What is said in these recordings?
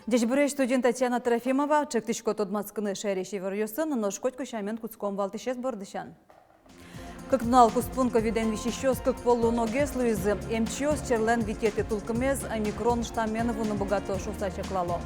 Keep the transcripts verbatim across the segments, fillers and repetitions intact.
Ӟечбуресь! Студиын Татьяна Трофимова. Чектӥсько тодматскыны шаерысь иворъёсын, нош котьку сямен кутском валтӥсез бордысен. Кык нунал куспын ковидэн висисьёс кык пол луоногес луизы. Эмчиос черлэн витетӥ тулкымез омикрон штаммен вуыны быгатоз шуыса чаклало.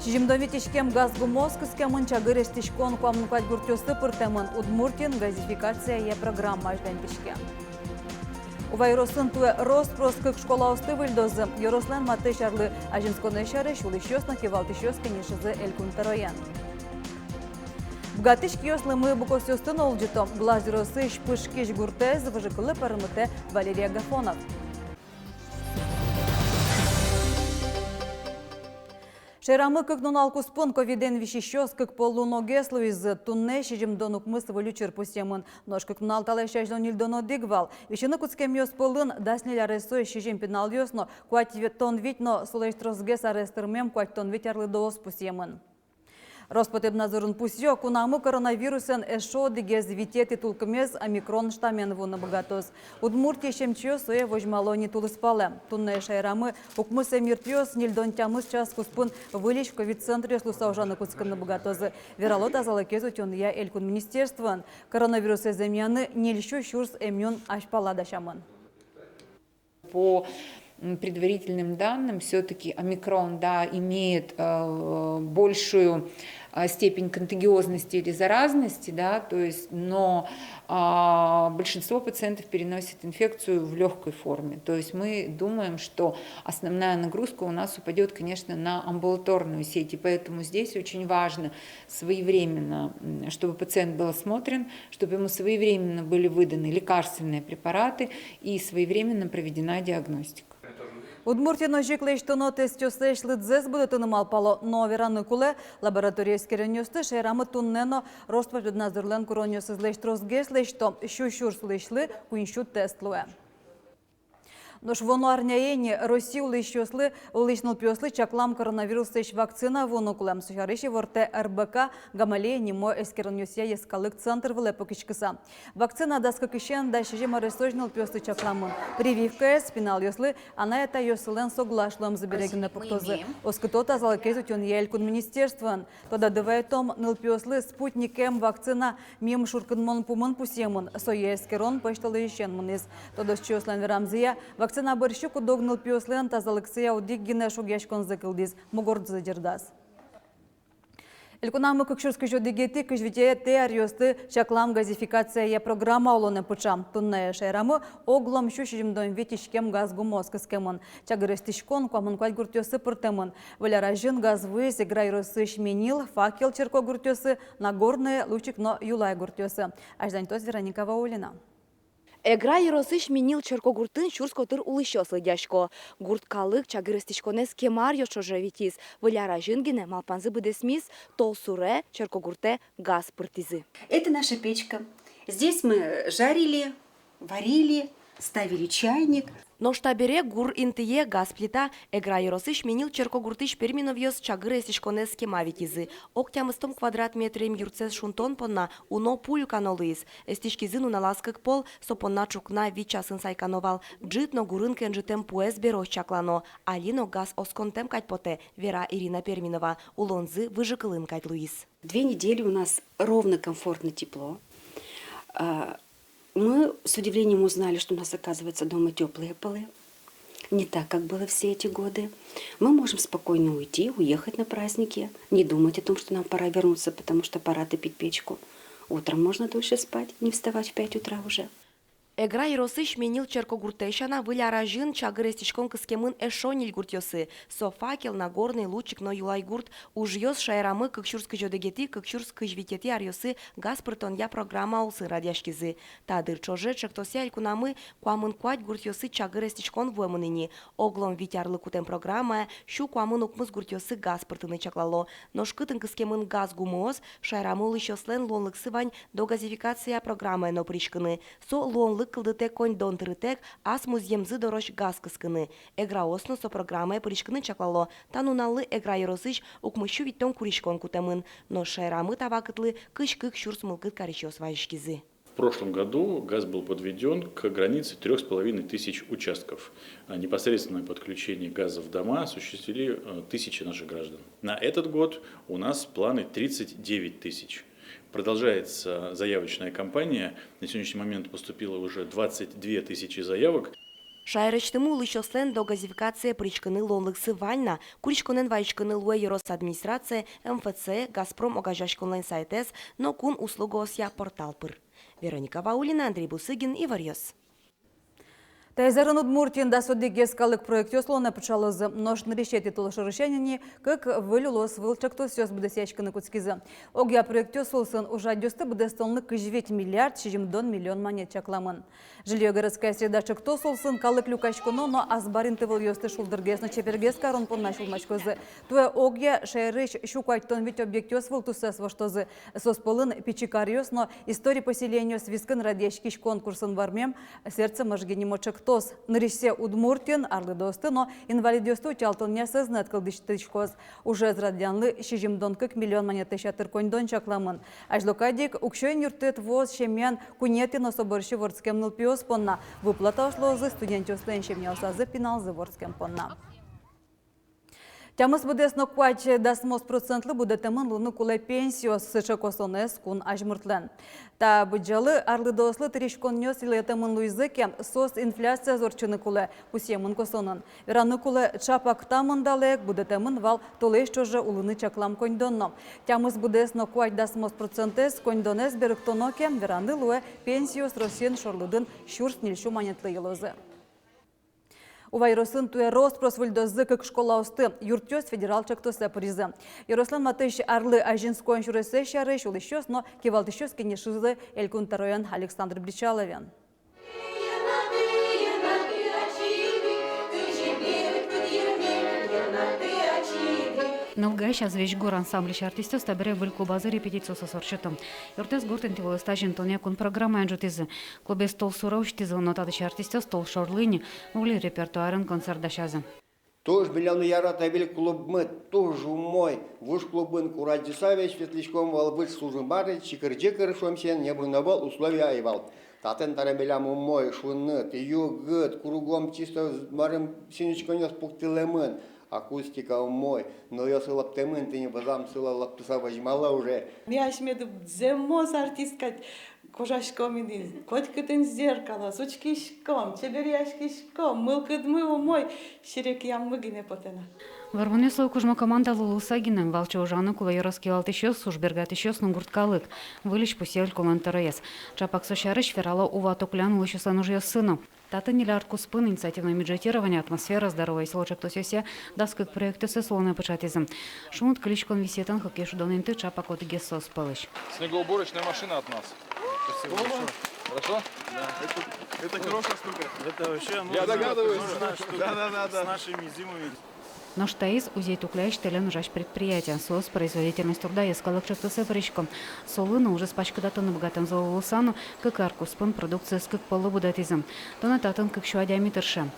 Сизьымдон вить иськем газ гумыос кыскемын. Чагыр эстӥськон куамын куать гуртъёсы пыртэмын. Удмуртиын газификацияя программа азьланьтӥське. Ува ёросын туэ рос-прос кык школаосты выльдозы. Ёрослэн матысь арлы азинсконэз сярысь улӥсьёс но кивалтӥсьёс кенешизы Элькун тӧроен. Быгатӥсь киос лымы букосъёсты но улӟыто. Глаз ёросысь Пышкись гуртэз выжыкылы пӧрмытэ Валерий Агафонов. Шаерамы кык нунал куспын ковидэн висисьёс кык пол луоногес луизы. Туннэ сизьымдон укмыс выль учыр пусъемын. Нош кык нунал талэсь азьло ньыльдон одӥг вал. Висьыны кутскемъёс пӧлын дас ньыль аресозь сизьым пиналъёс но куатьтон вить но солэсь тросгес арес тырмем куатьтон вить арлыдоос пусъемын. Роспотребнадзорын пусъё, кунамы коронавирусэн эшшо одӥгез витетӥ тулкымез омикрон штаммен вуыны быгатоз. Удмуртиысь эмчиос сое возьмало ни тулыспалэ. Туннэ шаерамы укмыс эмъюртъёс ньыльдон тямыс час куспын выльысь ковид-центръёс луыса ужаны кутскыны быгатозы, верало тазалыкез утёнъя Элькун министерствоын. Коронавирусэз эмъяны ньыль сю сюрс эмъюн азьпала дасямын. По, м, предварительным данным, всё-таки омикрон, да, имеет, э, большую, э, степень контагиозности или заразности, да, то есть, но, а, большинство пациентов переносит инфекцию в лёгкой форме. То есть мы думаем, что основная нагрузка у нас упадёт, конечно, на амбулаторную сеть, и поэтому здесь очень важно своевременно, м, чтобы пациент был осмотрен, чтобы ему своевременно были выданы лекарственные препараты и своевременно проведена диагностика. Удмуртиын озьы ик лэсьтоно тестъёслэсь лыдзэс будэтыны малпало, но вераны кулэ, лаборатория эскеронъёсты шаерамы туннэ но Роспотребнадзорлэн куронъёсызлэсь тросгес лэсьто, сю сюрс улӥсьлы куинь сю тест луэ. Нош вуоно арняе ини Россиысь улӥсьёслы, улӥсь нылпиослы чаклам коронавируслэсь вакцина вуыны кулэ. Со сярысь ивортэ РБК «Гамалея» нимо эскеронъёсъя йӧскалык центр вылэ пыкиськыса. Вакцина дас кыкысен дас сизьым аресозь нылпиослы чакламын. Прививкаез пиналъёслы анай-атайёссылэн соглаш луэмзы бере гинэ пуктозы, оскыто тазалыкез утёнъя Элькун министерствоын. Тодады вайытом, нылпиослы «Спутник М» вакцина мим шуркынмон пумын пусъемын, сое эскерон пӧсьтолэзьысен мынӥз. Тодосчиослэн верамзыя, вакцина бӧрсьы кудог нылпиослэн тазалыксыя одӥг гинэ шугъяськонзы кылдӥз, мугорзы ӟырдаз. Элькунамы кык сюрс кызь одӥгетӥ — кызь витетӥ аръёсты чаклам газификацияя программа улонэ пыӵа. Туннэ шаерамы оглом сю сизьымдон вить иськем газ гумыос кыскемын. Чагыр эстӥськон куамын куать гуртъёсы пыртэмын. Выль ар азьын газ вуиз Эгра ёросысь Менил, Факел черкогуртъёсы, Нагорное, Лучик но Юлай гуртъёсы. Азьланьтоз Вероника Ваулина. Эгра ёросысь Менил черкогуртын сюрс котыр улӥсьёс лыдъясько. Гурт калык чагыр эстӥськонэз кема аръёс ӵоже витиз. Выль ар азьын гинэ малпанзы быдэсмиз, толсуре черкогуртэ газ пыртӥзы. Это наша печка. Здесь мы жарили, варили, ставили чайник. Нош табере гур интые газ плита. Эгра ёросысь Менил черкогуртысь Перминовъёс чагыр эстӥськонэз кема витизы. Ог тямыстон квадрат метрем юртсэс шунтон понна уно пу люкано луиз. Эстӥськизы нуналаз кык пол, со понна ӵукна вить часын сайкано вал. Ӝыт но гурын кенжытэм пуэз берозь чаклано. Али но газ осконтэм кадь потэ, вера Ирина Перминова. Улонзы выжыкылын кадь луиз. Две недели у нас ровно, комфортно, тепло. А, мы с удивлением узнали, что у нас, оказывается, дома тёплые полы. Не так, как было все эти годы. Мы можем спокойно уйти, уехать на праздники, не думать о том, что нам пора вернуться, потому что пора топить печку. Утром можно дольше спать, не вставать в пять утра уже. Эгра ёросысь Менил черкогуртэ сяна, выль ар азьын чагыр эстӥськон кыскемын эшшо ньыль гуртъёсы. Со Факел, Нагорный, Лучик но Юлай гурт. Ужъёс шаерамы кык сюрс кызь одӥгетӥ — кык сюрс кызь витетӥ аръёсы газ пыртонъя программа улсын радъяськизы. Та дыр ӵоже чектосъя элькунамы куамын куать гуртъёсы чагыр эстӥськон вуэмын ини. Оглом вить арлы кутэм программая сю куамын укмыс гуртъёсы газ пыртыны чаклало. Нош кытын кыскемын газ гумыос, шаерамы улӥсьёслэн луонлыксы вань догазификация программае но пыриськыны. Со луонлык кылдытэ коньдон тырытэк ас музъемзы дорозь газ кыскыны. Эграос но со программае пыриськыны чаклало. Та нуналлы Эгра ёросысь укмыс сю витьтон куриськон кутэмын. Нош шаерамы та вакытлы кызь кык сюрс мылкыд карисьёс вазиськизы. В прошлом году газ был подведён к границе трёх с половиной тысяч участков. А непосредственное подключение газа в дома осуществили, э, тысячи наших граждан. На этот год у нас в планы тридцать девять тысяч. Продолжается заявочная кампания. На сегодняшний момент поступило уже двадцать две тысячи заявок. Шаерысьтымы улӥсьёслэн догазификацие пыриськыны луонлыксы вань на. Куриськонэн вазиськыны луэ ёрос администрацие, МФЦ, Газпром огазеяськонлэн сайтэз но кун услугаосъя портал пыр. Вероника Ваулина, Андрей Бусыгин, Иворъёс. Таяз арын Удмуртиын дас одӥг йӧскалык проектъёс улонэ пыӵалозы. Нош нырысетӥ толшорысен ини кык «Выль улос выл» ӵектосъёс быдэсъяськыны кутскизы. Огъя проектъёс улсын ужрадъёсты быдэстонлы кызь вить миллиард сизьымдон миллион манет чакламын. «Жильё — городская среда» ӵектос улсын калык люкаськоно но азбар интывылъёсты шулдыргес но чебергес карон понна сюлмаськозы. Туэ огъя шаерысь сю куатьтон вить объектъёс вылтусэз воштозы. Соос пӧлын пичи каръёс но историй поселениос вискын радъяськись конкурсын вормем «Сердце Можги» нимо ӵектос. Нырысьсэ Удмуртиын арлыдоосты но инвалидъёсты утялтонъя сэзнэт кылдытӥськоз. Ужез радъянлы сизьымдон кык миллион манетлэсь ятыр коньдон чакламын. Азьло кадь ик уксёен юрттэт вуоз семьян куинетӥ но со бӧрсьы вордскем нылпиос понна. Выплатаос луозы студентъёслэн семьяосазы пиналзы вордскем понна. Тямыс быдэс но куать дасмос процентлы будэтэмын луыны кулэ пенсиос. Сыӵе косонэз кун азьмуртлэн. Та быдӟалы арлыдоослы тыриськонъёс йылэтэмын луизы ке, соос инфляциез ортчыны кулэ, пусъемын косонын. Вераны кулэ, ӵапак та мында лэк будэтэмын вал толэзь ӵоже улыны чаклам коньдон но. Тямыс быдэс но куать дасмос процентэз коньдонэз берыктоно ке, вераны луэ, пенсиос Россиын шорлыдын сюрс ньыльсю манетлы йылозы. Ува ёросын туэ рос-прос выльдозы кык школаосты, юртъёс федерал ӵектосэ пыризы. Ёрослэн матысь арлы азинскон сюресэз сярысь улӥсьёс но кивалтӥсьёс кенешизы Элькун тӧроен Александр Бречаловен. Нылгаысь «Азвесь гур» ансамблись артистъёс табере выль клубазы репетициосыз ортчыто. Юртэз гурт интыосты азинтонъя кун программаен ӝутӥзы. Клубез толсуре усьтӥзы, но татысь артистъёс толшорлы ини выль репертуарын концерт дасязы. Туж милемлы яратэ выль клубмы, туж умой. Вуж клубын курадӟыса весь ветлӥськом вал выль служба ары, чикыр-ӟикыр шуэмсен, небын ӧвӧл, условия ӧй вал. Татын табере милям умой, шуныт, югыт, кругом чисто, марым, синучконъёс пуктылэмын, акустика умой, нылъёсы лаптэмын, тӥни вазам сылэ, лаптыса возьмало уже. Ми асьмеды зэмос артист кадь кожаськом ини, котькытын зеркалоос, учкиськом, чеберъяськиськом, мылкыдмы умой, серекъяммы гинэ потэ на. Вормонъёслы кужмо команда луылыса гинэ валче ужаны кулэ ёрос кивалтӥсьёс, уж бергатӥсьёс но гурт калык. Выльысь пусъе Элькунлэн тӧроез. Ӵапак со сярысь верало Ува Тукляын улӥсьёслэн ужъёссы но. Татын ньыль ар куспын инициативное бюджетирование, «Атмосфера», «Здоровое село» ӵектосъёсъя дас кык проектъёссэс улонэ пыӵатӥзы. Шуныт кылиськон висъетэн хоккей шудон инты ӵапак одӥгез соос пӧлысь. Снегоуборочная машина от нас. Спасибо большое. Хорошо? Да. Это, это хорошая штука. Это вообще нужна, нужна штука. Да, да, да, да. С нашими зимами. Нош таиз Узей-Тукляысь тэлен ужась предприятие. Соос производительность труда йӧскалык ӵектосэ пырисько. Солы но ужез паськытатыны быгатэмзылы луыса но, кык ар куспын продукциез кык поллы будэтӥзы. Туннэ татын кык сю адями тырше.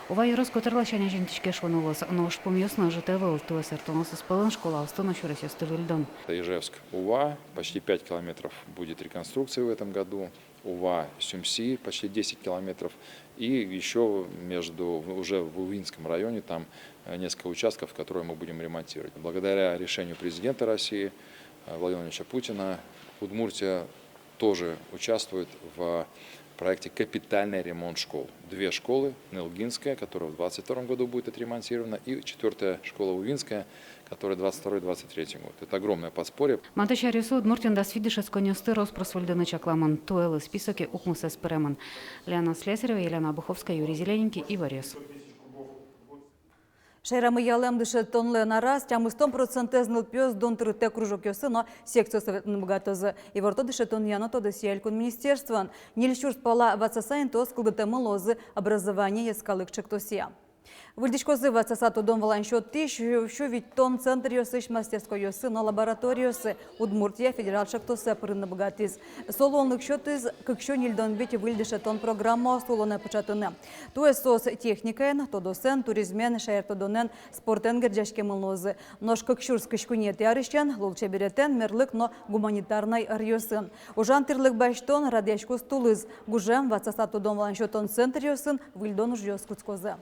Ува ёрос котыр ласянь азинтӥське шуыны луоз, но ужпумъёс но ӧжыт ӧвӧл, туэ сэрттонъёсыз пӧлын школаосты но сюресъёсты выльдон. Ижевск — Ува, почти пять километров будет реконструкции в этом году. Ува — Сюмси, почти десять километров. И ещё между, в-, уже в Увинском районе, там, э, несколько участков, которые мы будем ремонтировать. Благодаря решению президента России, э, Владимира Владимировича Путина, Удмуртия тоже участвует в проекте «Капитальный ремонт школ». Две школы, Нылгинская, которая в двадцать втором году будет отремонтирована, и четвёртая школа Увинская, который двадцать второй — двадцать третий год. Это огромное подспорье. Матысь аръёсы Удмуртиын дас вить дышетсконниосты рос-прос выльдыны чакламын. Туэлы списоке укмысэз пыремын. Лена Слесарева, Елена Обуховская, Юрий Зелененький, Иворъёс. Шаерамы ялэм дышетонлэн араз тямыстон процентэз нылпиос дун тырытэк кружокъёсы но секциосы ветлыны быгатозы. Иворто дышетонъя но тодосъя элькун министерствоын. Ньыль сюрс пала ватсаса интыос кылдытэмын луозы «Образование» йӧскалык ӵектосъя. Выльдӥськозы ватсаса тодон-валан сётӥсь сю, сю витьтон центръёсысь мастерскойёсы но лабораториосы. Удмуртия федерал ӵектосэ пырыны быгатӥз. Со луонлык сётӥз кык сю ньыльдон вить выль дышетон программаос улонэ пыӵатыны. Туэ соос техникаен, тодосэн, туризмен, шаертодонэн, спортэн герӟаськемын луозы. Нош кык сюрс кызь куинетӥ арысен лулчеберетэн, мерлык но гуманитарной ӧръёсын. Ужан тӥрлык басьтон радъяськоз тулыс. Гужем, ватсаса тодон-валан сётон центръёсын выльдон ужъёс кутскозы.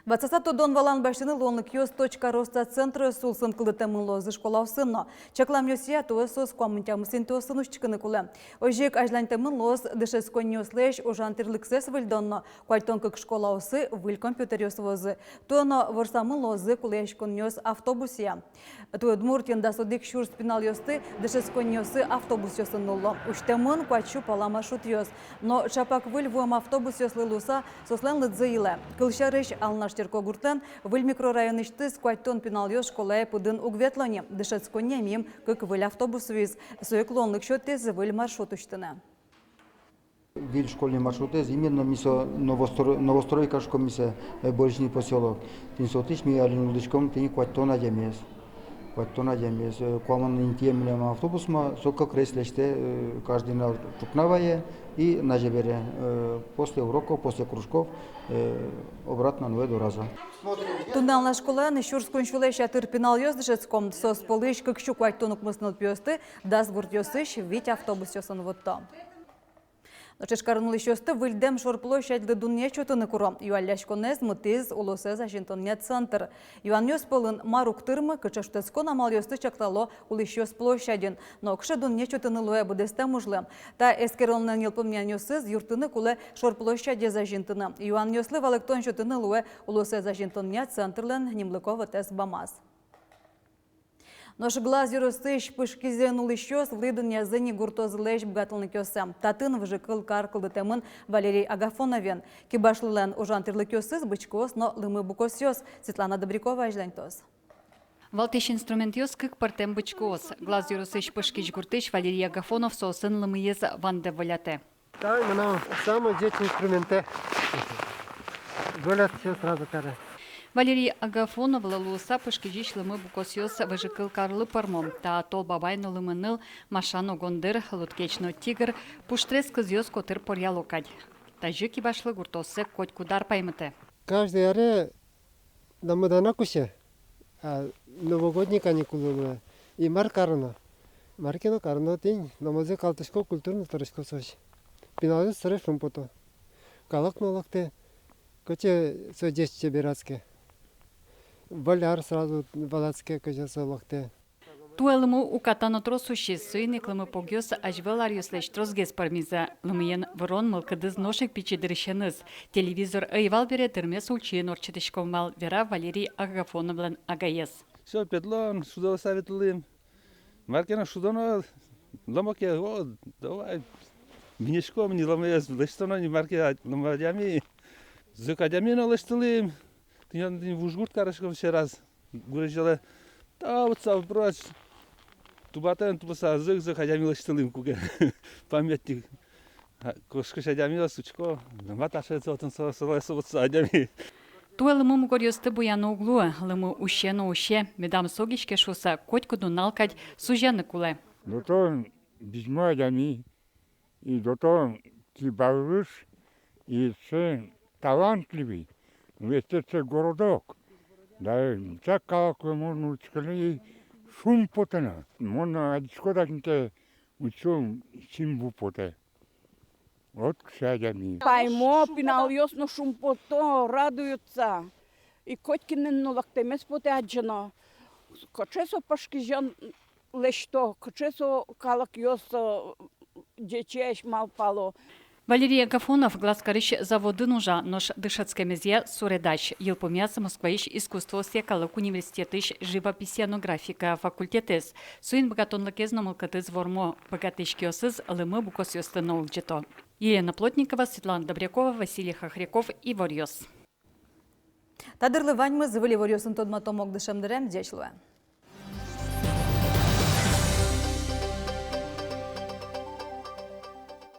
Ватсаса тодон-валан басьтыны луонлыкъёс «Точка роста» центръёс улсын кылдытэмын луозы школаосын но. Чакламъёсъя, туэ соос куамын тямыс интыосын усьтӥськыны кулэ. Озьы ик азьланьтэмын луоз дышетсконниослэсь ужан тӥрлыксэс выльдон но. Куатьтон кык школаосы выль компьютеръёс вуозы. Туэ но ворсамын луозы кулэяськонъёс автобусъя. Туэ Удмуртиын дас одӥг сюрс пиналъёсты дышетсконниосы автобусъёсын нулло. Усьтэмын куать сю пала маршрутъёс. Но ӵапак выль вуэм автобусъёслы луыса, соослэн лыдзы йылэ. Кылсярысь, Алнаш черкогуртлэн выль микрорайонысьтыз куатьтон пиналъёс школае пыдын уг ветло ни. Дышетсконние мим кык выль автобус вуиз. Со ик луонлык сётӥз выль маршрут усьтыны. Выль школьный маршрутэз именно ми со Новостро-, Новостройка шуиськом ми сое, э, Боричный посёлок. Тӥни со отысь ми али нуллӥськом тӥни куатьтон адямиез. Куатьтон адямиез, э, куамын интые мынэм автобусмы, со кык рейс лэсьтэ, э, каждый нунал ӵукна вае и назе бере, э, после уроков, после кружков, э, обратно нуэ доразы. Туннэ Алнаш школаын сюрс куинь сюлэсь ятыр пиналъёс дышетско. Соос пӧлысь кык сю куатьтон укмыс нылпиосты дас гуртъёсысь вить автобусъёсын вутто. Нош Ижкарын улӥсьёсты выльдэм шор площадьлы дунъет сётыны куро. Юалляськонэз мытӥз улосэз азинтонъя центр. Юанъёс пӧлын: мар уг тырмы, кыӵе шутэтскон амалъёсты чаклало улӥсьёс площадьын, но кыӵе дунъет сётыны луэ быдэстэм ужлы. Та эскеронлэн йылпумъянъёсыз юрттыны кулэ шор площадез азинтыны. Юанъёслы валэктон сётыны луэ улосэз азинтонъя центрлэн нимлыко вотэс бамаз. Нош Глаз ёросысь Пышкизын улӥсьёс вылӥ дунъязы ни гуртозылэсь быгатонлыкъёссэ. Татын выжыкыл кар кылдытэмын Валерий Агафоновен. Кибашлылэн ужан тӥрлыкъёсыз — бычкыос но лымы букосъёс. Светлана Добрякова азьланьтоз. Валтӥсь инструментъёс — кык пӧртэм бычкыос. Глаз ёросысь Пышкизь гуртысь Валерий Агафонов соосын лымыез вандэ вӧлятэ. Та мынам самой ӟеч инструментэ. Вӧлят всё сразу каре. Валерий Агафоновлы луыса Пышкизись лымы букосъёс выжыкыл карлы пӧрмо. Та Тол Бабай но Лымыныл, Маша но Гондыр, Лудкеч но Тигр, пуштрес кызъёс котыр поръяло кадь. Тазьы кибашлы гуртооссэ котькуд ар паймытэ. Каждый аре на меданак усе, а новогодний каникулы луэ. И мар кароно? Мар ке но кароно, тӥни номырзэ калтӥсько, культурно тырӥсько соос. Пиналъёс сыре шумпото. Калык но лыктэ, кыӵе со ӟеч чеберъяське. Выль ар сразу валаське, кыӵе со лыктэ. Туэ лымы уката но трос усиз, соин ик лымы погъёс азьвыл аръёслэсь тросгес пӧрмизы. Лымыен вырон мылкыдыз нош ик пичи дырысеныз. Телевизор ӧй вал бере, тырмес ульчаын ортчытӥськом вал, вера Валерий Агафоновлэн агаез. Всё, педлон, шудо лэся ветлӥм. Мар ке но шудоно, лымы ке, о, давай. Миниськом ни лымыез, лэсьтоно ни мар ке, лымы адями. Зӧк адями но лэсьтылӥм. Тӥни, тӥни вуж гурт кариськом сьӧраз. Гурезь ялэ, та вот со впрочь. Тубатэн тубыса зӧк-зӧк адями лэсьтылӥм куке. Памятник. А, кошкись адями, учко, лымы ташет отын со, со, со, вот со адями. Туэ лымы мугоръёсты буяны уг луы, лымы усе но усе, медам согиське шуыса, котькуд нунал кадь сузяны кулэ. Дотон визьмо адями, и дотон кибалыш, и сыӵе талантливый, весь сыӵе городок. Да, всяк калыклы мон учкылӥ, шумпотэ на. Мон адӟисько дак инте, учком, синву потэ. Вот кыӵе адями. Паймо, пиналъёс но шумпото, радуются. И котькинлэн но лыктэмез потэ адӟоно. Кыӵе со пӧшкызен лэсьто, кыӵе со калыкъёс, э, ӟечесь малпало. Валерий Агафонов Глазкарысь заводын ужа, нош дышетскемезъя суредась. Йылпумъяз Москваысь искусствоосъя калык университетысь живописья но графикая факультетэз. Соин быгатонлыкез но мылкыдыз вормо, быгатӥсь киосыз лымы букосъёсты но улӟыто. Елена Плотникова, Светлана Добрякова, Василий Хохряков, «Иворъёс». Та дырлы ваньмыз. Выль иворъёсын тодматом огдышем дыре. Ӟеч луэ.